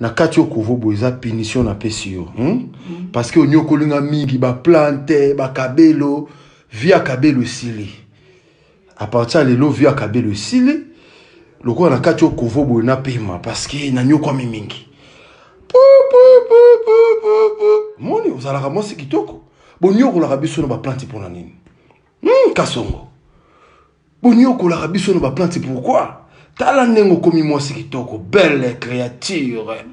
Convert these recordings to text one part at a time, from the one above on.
Na kati yo kovo boye eza punition napesi yo, Parce que onyokoli nga mingi, baplante, bakabelo, vie ya kabelo esili. À partir ya lelo, vie ya kabelo esili. Lokola na kati yo kovo boye, napema parce que nanyokwami mingi. Moni ozalaka mwasi kitoko, bonyokolaka biso na baplante mpona nini? Kasongo, bonyokolaka biso na baplante pourquoi? Tala ndenge okomi mwasi kitoko, belle créature.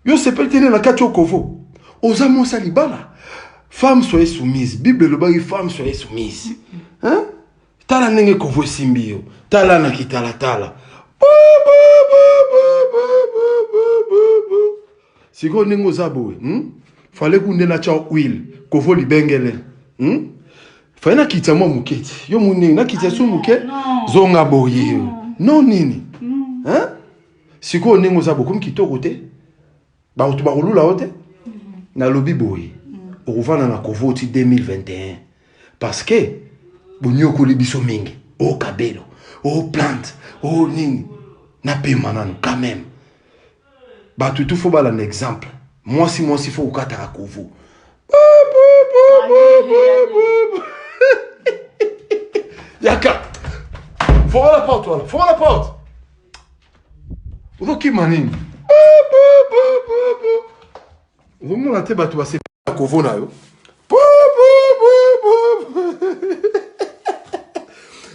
Yo sepeli te nde na kati yo kovo? Oza mwasi ya libala. Femme, soyez soumise. Bible elobaki: "Femme, soyez soumise", hein? Tala ndenge kovo esimbi yo. Tala na kitalatala. Sikoyo ndenge oza boye, Fale ku nde natya huile kovo libengele, Fale nakitisa mwa moke ti yo mo ndenge nakitisa su moke. Zonga boye. Non, nini, hein? Sikoyo ndenge oza bokomi kitoko te, bato bakolula yo te. Nalobi boye, okovanda na kovo ti 2021 parce que bonyokoli biso mingi. O kabelo, o plante, o nini. Napema nano quand même. Bato tu faut balanda exemple. Mwasi, mwasi faut kokataka kovo. Yaka, fongola la porte wana, fongola la porte. Ozokima nini? Ozomona te bato base kovo na yo?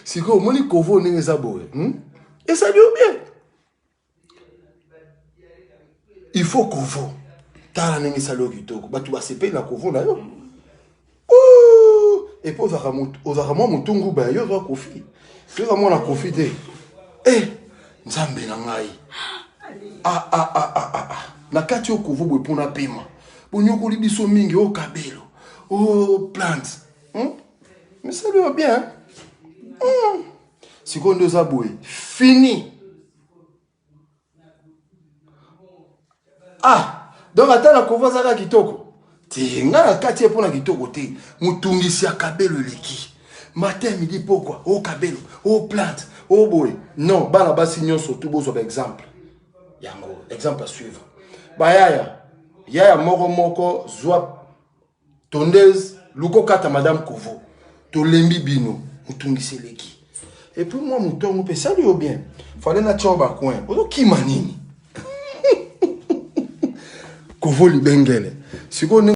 Sikoyo omoni kovo ndenge eza boye, Esali yo bien. Il faut kovo. Tala ndenge esali yo kitoko. Bato basepeli na kovo na yo. Et puis ozalaka mwa motungu baya. Yo ozwa kofi, yoza mwana kofi te. E Nzambe na ngai, ah, ah, ah, ah, ah, ah. Na kati yo kovo boye mpona pema. Bonyokoli biso mingi, o kabelo, o plante, Misali yo bien, Sikoyo nde oza boye, fini. Ah, donc ata na kovo azalaka kitoko te. Nga na kati ye mpona kitoko te. Motungisi ya kabelo eleki matin, midi, pokwa, o kabelo, o plante, o boye. Non, bana basi nyonso tu bozwa baexemple yango, exemple à suivre. Bayaya, yaya moko moko, zwa tondeuse, luka okata madame kovo. Tolembi bino, motungisi eleki. Et puis mwa motongo mpe esali yo bien. Fale natya yo bacoin. Ozokima nini? Kovo libengele sikoyo.